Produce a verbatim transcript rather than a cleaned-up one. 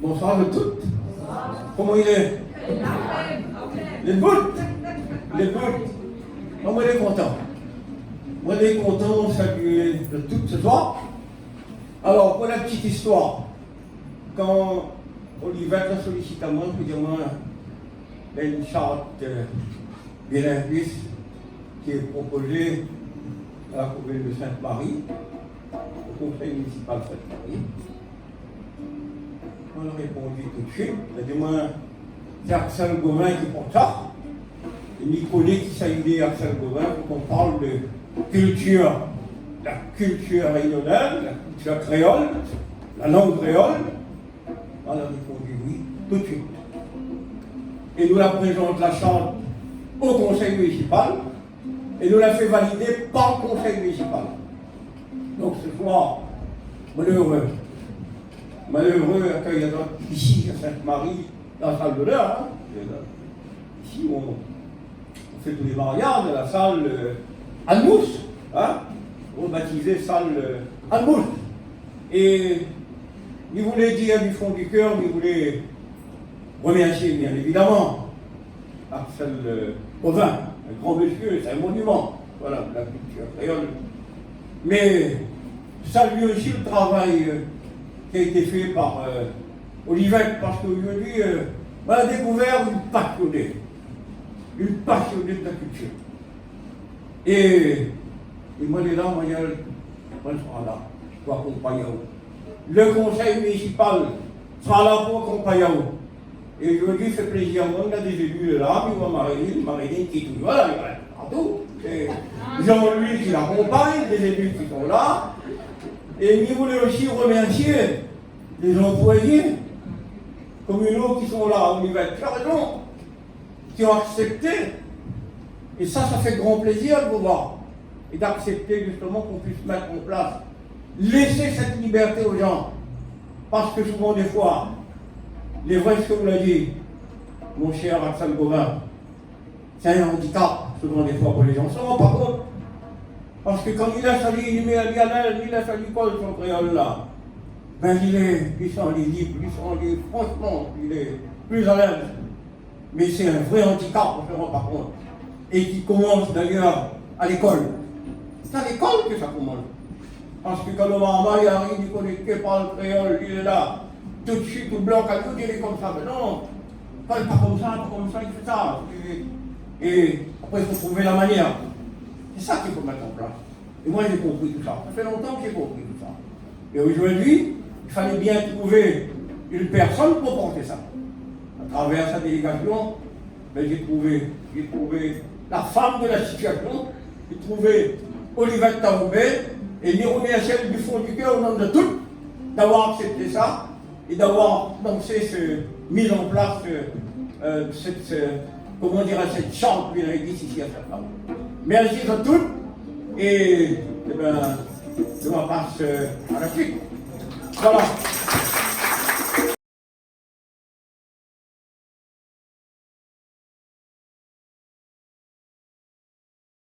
Bonsoir zot tout. Koman i lé ? Lé bout. Lé bout. Bon, moin lé kontan. Moin lé kontan salié zot tout se soir. Alor, pou la ti istoir, kan Olivet la solisit amoin, pou dir amoin, néna in shart, euh, bilingvis ki lé propozé a la komine de Sainte-Marie, o konsèy minisipal Sainte-Marie. Moin la réponn tout suit, la di amoin, sé Axel Gauvin ki port sa. É mi koné kisa i lé Axel Gauvin, pou kan i parl de kiltir, la kiltir rényonal, la kiltir kréol, la lang kréol. Moin la réponn oui, tout suit. É nou la prézant la shart o konsèy minisipal, é nou la fé validé par konsèy minisipal. Donk se soir, maléré, maléré, akèy anou isi a Sainte-Marie, la sal d'onèr, hein. É la, isi, on, on fé tout lé mariaz dan la sal, euh, Anne Mousse, hein, rebaptizé sal, euh, Anne Mousse. É mi voulé dir du fon du kèr, mi voulé remèrsié, bien évidaman, Axel, euh, Gauvin, in gran mésyé, sé in moniman, voilà, la kiltir kréol. Mé salié osi le travay, euh, ki la été fé par, euh, Olivet, parske zordi, euh, moin la dékouvèr in pasioné, in pasioné de la kiltir. É, é moin lé la, moin lé, moin sra la pou akonpagn aou. Le konsèy minisipal sra la pou akonpagn aou. É zordi, i fé plézir amoin, néna dé zéli la, mi voi Marie-Line, Marie-Line ki lé toujour la, li lé partou. É Jean-Louis ki lakonpagn, dé zéli ki lé la. É mi voulé osi remèrsié lé zanployé kominal ki lé la, Olivet, tu as raison, ki la aksèpté. É sa, sa fé gran plézir de voir. É d'aksèpté, zistoman, k'on puisse mèt an plas, lès sèt libèrté o jan. Parske souvan défoi, lé vré sak ou la di, mon shèr Axel Gauvin, sé in andikap, souvan défoi, pou lé jan. Sa i rann pa kont. Parske kan li lès ali, li mèt ali alèz, li lès ali kol son kréol la, bin, li lé, li san ali lib, li san ali, fransman, li lé pli alèz. Mé sé in vré andikap, on se rann pa kont. É ki komans d'ayèr a lékol. Sé a lékol ke sa komans. Parske kan lo marmay i ariv, li koné ke parl kréol, li lé la, tout suit, tout blan, kan li di lé konmsa, mé non, parl pa konmsa, pa konmsa, li fé sa. É, é apré, i fo trouv la manièr. Sé sa k'i fo mèt an plas. É moin, la konpri tout sa. Sa fé lontan ke la konpri tout sa. É zordi, i falé bien trouv in pèrsone pou port sa. Atravèr sa délégasion, bin, la trouv, la trouv la fanm de la sitiasion, la trouv Olivet Taoubé, é mi remèrsi ali du fon du kèr, o non de tout, d'avoir aksèpté sa. É d'avoir lansé se miz an plas, euh, euh, sèt, euh, koman dir, sèt shart bilingvis isi a Sainte-Marie. Mèrsi a tout. É, é bin, nou va pas, euh, a la suit. Voilà.